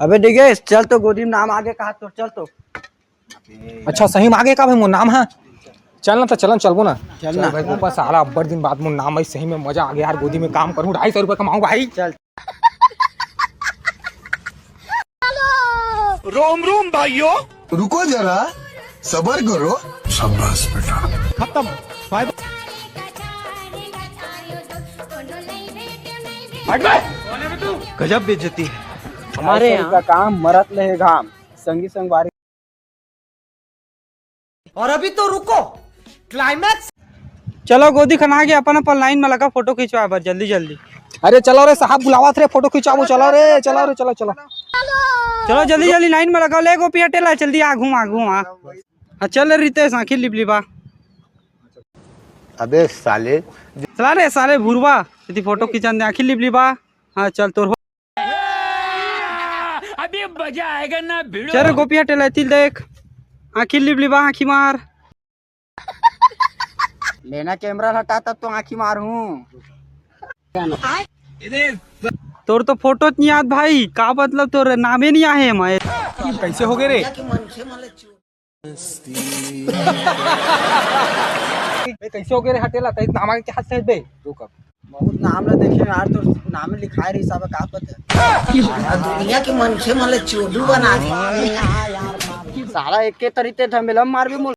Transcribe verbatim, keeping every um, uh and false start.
अबे डिगेश, चल तो, गोदी में नाम आगे कहा तो, चल तो। अच्छा, सही में आगे का भाई मोर नाम है? चल ना, तो चलन, चलबो ना। चल ना। चल भाई गोपा, साला अब्बड़ दिन बाद मोर नाम आई, सही में मजा आ गया यार, गोदी में काम करूँ, ढाई सौ रुपये कमाऊँ भाई। चल। रोम रोम भाइयों। रुको जरा, सबर करो। शाबाश बेटा। खत्म। बाय बाय। हट बे। गजब बेइज्जती है। हमारे यहाँ का काम मरत ले घाम, संगी संगवारी। और अभी तो रुको, क्लाइमैक्स। चलो गोदी खना के अपन अपन लाइन में लगा, फोटो खिंचवा बर जल्दी जल्दी। अरे चलो रे साहब, बुलावत रे, फोटो खिंचाबो, चलो रे, चलो रे, चलो, चलो। चलो जल्दी जल्दी लाइन में लगा, ले गोपी हटे ला, जल्दी आ, घूम आ, घूम आ। हाँ, चल रे रितेश, आँखी लिप लिबा। अबे साले। चला रे साले भुरवा, यदि फोटो खिंचन दे, आँखी लिप लिबा। हाँ, चल तोर हो। अभी मजा आएगा ना भिड़ो। चल रे गोपी हटे ला, तिल देख। आँखी लिप लिबा, आँखी मार। लेना कैमरा हटा, तब तो आँखी मार हूँ। तोर तो फोटो नहीं याद भाई, का मतलब तोर नामे नहीं आहे मैं। कैसे हो गए रे? बे, कैसे हो गए रे हटेला? तई नामा के हाथ से बे, रुक अब। बहुत नाम ला देखे यार, तो नाम लिखाए रही सब, का पता। दुनिया के मनखे मन ला चोदू बना दे। साला एक के तरीते धमेलम मारबे मोल।